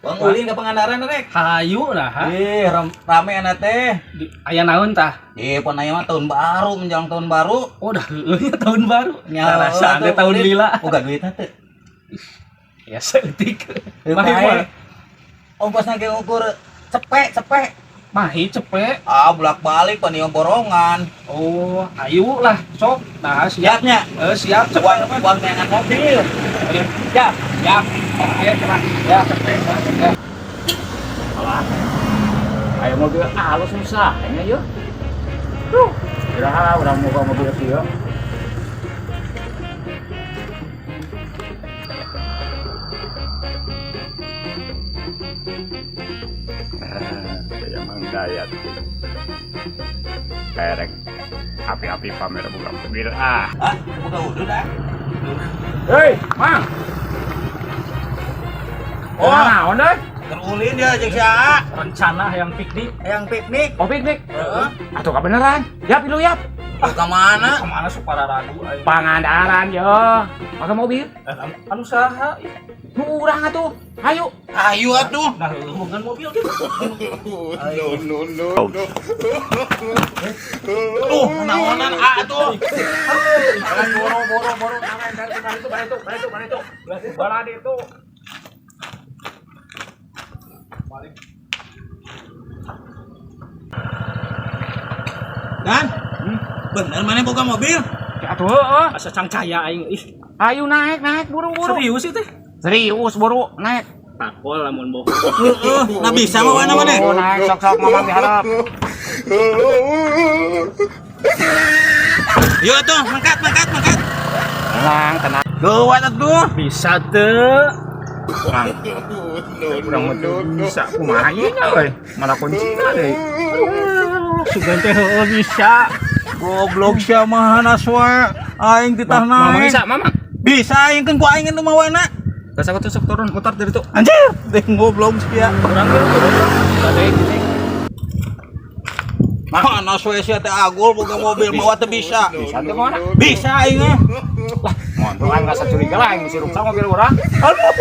Bang ulin ke Pangandaran rek. Hayu lah ha. Ih, rame anak teh. Aya naon tah? Ih, pon aya mah tahun baru, menjelang tahun baru. Oh, dah heueuh nya tahun baru. Nya, Karasaan teh atuh, tahun ulin. lila. Boga duit teh. Ya saeutik. Eh, Mahi bae. mah. Ongkosna ge ukur cepek, cepek. Mahi cepet. Ah, bolak-balik pan ieu borongan. Oh, ayo lah, sok. Nah, siap. Siapnya. Eh, siap cepet. Uang uang neangan mobil. Ayo, Siap. siap. Oke, cerah. Ya, cepet. Ya. Alah. Ayo mobil halus susah nya yeuh. Duh, iraha urang moga mobil kieu. Saya Mang Dayat. Erek api-api pamer boga mobil ah. Ah, boga udud ah. Hei, Mang. Oh. Oh, naon deui? Keur ulin dia jeung si Aa. Rencana yang piknik. Yang piknik. Oh, piknik. Heeh. Atuh kabeneran. Yap, ilu yap. Lu ka mana? Kemana supara radu aing? Pangandaran yo. Pakai mobil. Eh, anu saha? Nu urang atuh. Ayo. Ayo atuh. Nah, hubungan mobil gitu. No, no, no, no. Tuh, naonan A tuh. Boro boro boro itu itu itu itu itu itu. Dan, bener mana boga mobil? Ya atuh heeh. Asa cangcaya aing ih. Ayo naik naik buru buru. Serius sih teh? Serius buru naik. Takol lamun bohong. Heeh, nah bisa mah mana mana? Oh, naik sok sok mama diharap. Yuk atuh, mangkat mangkat mangkat. Tenang tenang. Gawat atuh. Bisa teu. Mang. Urang mah teu bisa kumaha ieu nya euy. Mana kuncina deui. Sugan teh heueuh bisa. Goblok sia mah wae. Aing titah Mama naik. bisa mama. Bisa aing kan ku aing nu mawana. Geus aku tusuk turun mutar dari itu. Anjir, teh goblok sia. Urang ge turun lah. Bade gini. Mana wae sia teh agul boga mobil mawa teu bisa. Bisa teu mana? Bisa aing mah. Lah, montong aing rasa curiga lah aing bisi ruksak mobil urang. Aduh.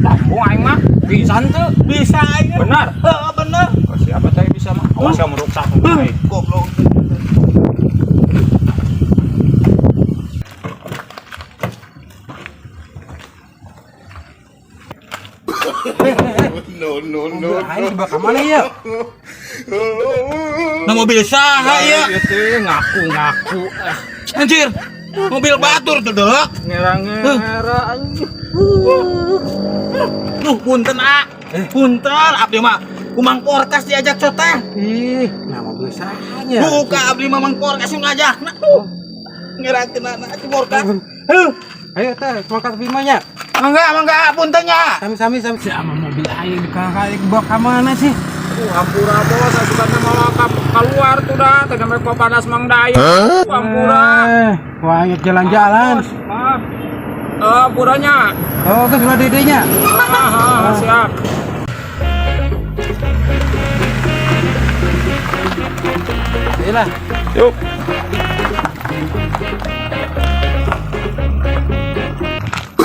Lambung aing mah bisa teu. Bisa aing. Benar. Heeh, bener. Oh, siapa teh bisa mah? Awas kamu ruksak mobil aing. Goblok. No, no, no. Aing dibawa ka mana ya? Nah mobil saha ieu? Ieu teh ngaku-ngaku ah. Anjir. Mobil batur tuh dek. Ngera-ngera anjing. Duh, punten a. Punten abdi mah. Kumang porkas diajak soteh. Ih, nah mobil sahanya. Buka abdi mah mang porkas yang ngajak. Nah, tuh. Ngerakeun anak si porkas. Heuh. Ayo teh, mangkat bimanya. Mangga, mangga puntennya. Sami sami sami. Sama mobil aing dikakak dibawa ka mana sih? Ampura bos, asukanna malah keluar tuh dah, teh sampai panas Mang Dayat. Ampura. Wah, aing jalan-jalan. Bos, maaf. Eh, ampuranya. Oh, geus ulah dedenya. Ah, ah, siap. Ayolah. Yuk.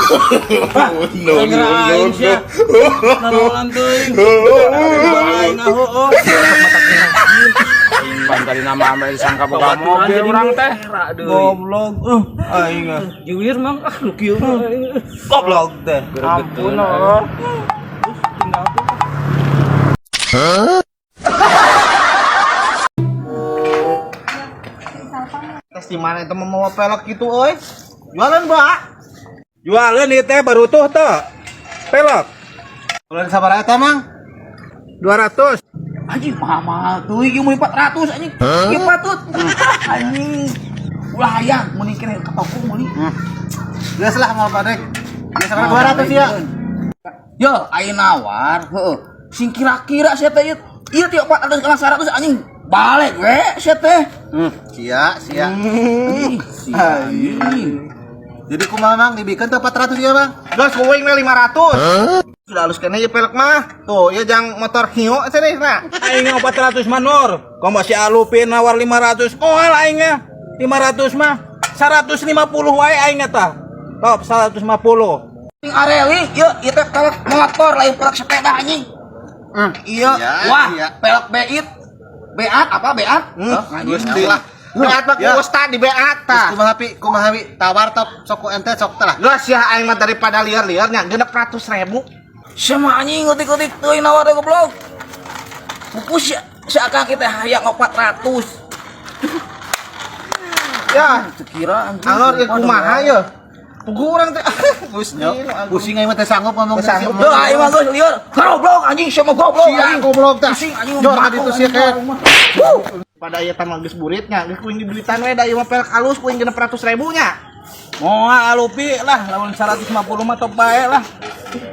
No, no, no, no. Nanaonan teuing. Aing ah heueuh. Aing ban tadi nama ame disangka boga mobil urang teh. Goblok. Aing ah. Juwir mang ah nu kieu mah aing. Goblok teh. Ampun oh. Tes di mana itu mau pelek gitu, oi? Jualan, Pak. Jualan ieu teh baru tuh teh. Pelok. Jualan sabar eta, Mang? 200. Anjing mahal tuh ieu meuli 400 anjing. Ieu patut. Anjing. Ulah hayang meuni kene ka toko meuli. Geus lah mau padek. Ya sabar 200 ya. Yo, aing nawar, heueuh. Sing kira-kira sia teh ieu ieu teh 400 kana 100 anjing. Balik we sia teh. Sia, sia. Anjing, sia anjing. Jadi kumaha, Mang? Dibikeun teh 400 ya, Bang? Geus kuing we 500. Sudah halus kene ieu pelek mah. Tuh, ieu jang motor hio cenah nah. Aing 400 mah Nur. Kok masih alupin nawar 500. Moal aing mah. 500 mah. 150 wae aing tah. Top 150. Areli, ieu ieu teh pelek motor lain pelek sepeda anjing. Iya, Iya, wah, iya. pelek beat. Beat apa beat? Gusti lah. Beat mah ku ustad di beat tah. Kumaha pi, kumaha pi, tawar top sok ku ente sok teh lah. Geus ya aing mah daripada liar-liarnya 600.000. Sama anjing ngutik-ngutik teuing nawar teh goblok. Pupus ya, si akang kita hayang 400. Ya, Teu kira anjing. alor ieu kumaha ye? Pugu urang teh. Gusti. Pusing aing mah teh sanggup ngomong Teu sanggup. Duh, aing mah geus lieur. Goblok anjing sama goblok Sia anjing. goblok tah. Pusing anjing. Jor ka ditu sia kayak. Wuh. Pada ieu tah mah geus buritnya, geus kuing diduitan we da ieu mah pelek alus kuing 600.000 nya. Moal alupi lah lawan 150 mah top bae lah.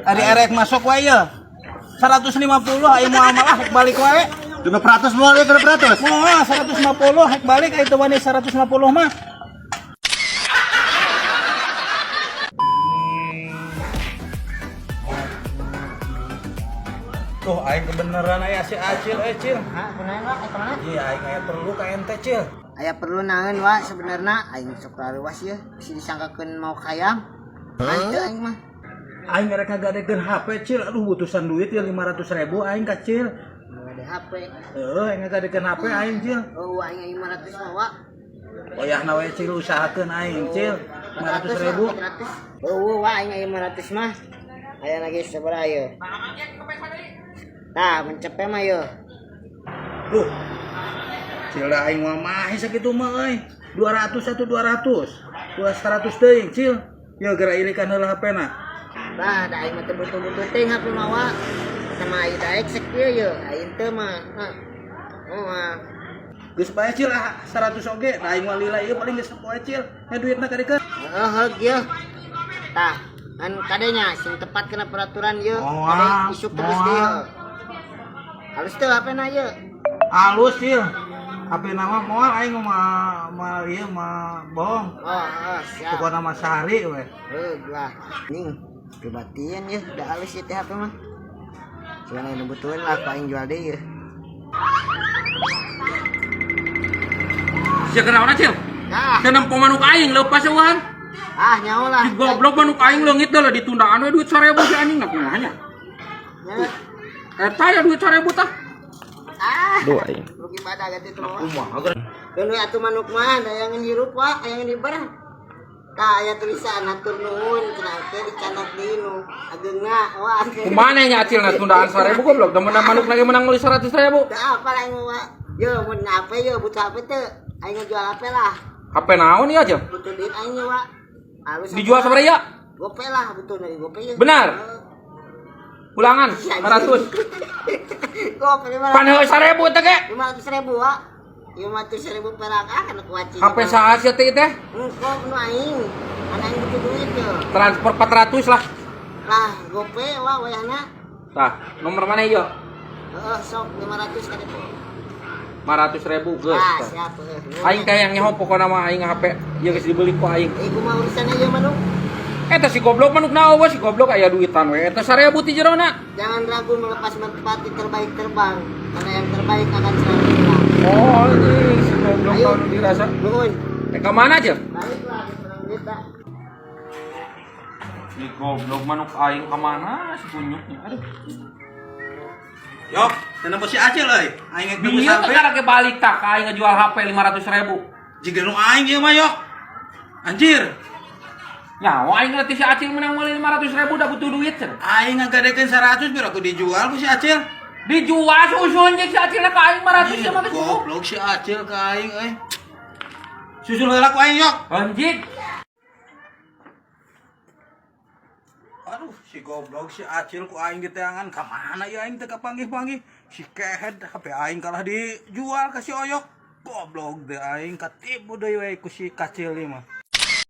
Ari erek masuk wae ye. 150 aya moal malah hek balik wae. 600 moal ya 600. Moal 150 hek balik aya teu wani 150 mah. Tuh aing kebeneran aya si Acil eh Cil. Hah, kunaon wa? Aya kemana? Iya aing aya perlu ka ente Cil. Aya perlu naon wa sebenarnya aing sok raruas ye, bisi disangkakeun mau kayang. Henteu aing mah. Aing rek ngagadekeun HP Cil, aduh butusan duit ya 500.000 aing ka Cil. Ada HP. Heeh, aing ngagadekeun HP aing Cil. Oh, aing 500 mah wa. Wayahna we Cil usahakeun aing Cil 500.000. 400. Oh, wa aing 500 mah. Aya lagi sabaraha ye? Tah, mencepe mah ye. Duh. Cil da aing mah mahi sakitu mah euy. 200 satu 200. 200 teuing Cil. Ya geura ilikan heula HP-na. Tah, da aing mah teu butuh-butuh teuing HP mah wa. Sama aing daek sakieu ye, aing teu mah. Hah. Moal. Geus bae Cil ah 100 oge. Da aing mah lila ieu paling geus poe Cil. Nya duitna kadikeun. Heeh, heug ye. Tah, kan kadenya sing tepat kena peraturan ye. Moal, Kade isuk terus moal. deui. Heuh. Halus teu HP na ye. Halus Cil. HP nama moal aing mah mah ieu mah bohong. Oh, oh, siap. Pokona mah sehari we. Heug lah. Ning, pribadian ye, da halus ye teh HP mah. Cuman anu butuheun lah ku aing jual deui ye. Sia kenaon Cil? Nah, Sia nempo manuk aing leupas eueuhan. ah nyaho lah. Si goblok manuk aing leungit dah lah ditundaan we duit 1000 si anjing nah kumaha nya. Nya. Eta ya duit 1000 tah. Ah, Duh aing. rugi pada ganti teh mah. Keun we atuh manuk mah dayangan hirup wa, ayangan hiber. Tah aya tulisan hatur nuhun cenah teh dicandak deui nu ageungna wah. Kumaha nya Acil na tundaan 1000 goblok da menang manuk lagi menang meuli 100.000. Teu apa lah aing mah wa. Yo mun HP yo butuh HP teu. Aing jual HP lah. HP naon ieu Acil? Butuh duit aing nya wa. Halus Dijual sabaraha ieu? Gope lah butuh dari gope ya. Benar. Ulangan 100. Gope lima Pan heuh 1000 teh ge. 500.000 wa. 500.000 perak ah kana kuaci. HP saha sia teh teh? Engko nu aing. Kan aing butuh duit yo. Transfer 400 lah. Lah gope wa wayahna. Tah, nomor mana ieu? Heeh sok 500 ka ditu. 500.000 geus. Ah siap heuh. Aing teh yang nyaho pokona mah aing HP ieu geus dibeli ku aing. Eh kumaha urusanna ieu manuk? Eta si goblok manuk naon we si goblok aya duitan we. Eta 1000 ti jerona. Jangan ragu melepas merpati terbaik terbang karena yang terbaik akan selalu menang. Oh, ini si goblok Ayo. tahun dirasa. Nuhun. Eh, ke mana aja? Baliklah menang duit dah. Si goblok manuk aing ke mana si kunyuknya? Aduh. Yok, teu nempo si Acil euy. Aing rek nebus Bieu HP. teh karek balik tah ka aing ngejual HP 500.000. Jiga nu aing ieu mah yok. Anjir, Nyawa aing ngerti si Acil menang meuli 500.000 dah butuh duit cenah. aing ngagadekeun 100 biar aku dijual ku si Acil. Dijual susun jeung si Acil ka aing 500 ya mah geus cukup. Goblok si Acil ka aing euy. Susul heula ku aing yok. Anjing. Aduh, si goblok si Acil ku aing diteangan ka mana ya aing teu kapanggih-panggih. Si kehed HP aing kalah dijual ka si Oyok. Goblok deh aing katipu deui we ku si Kacil ieu mah.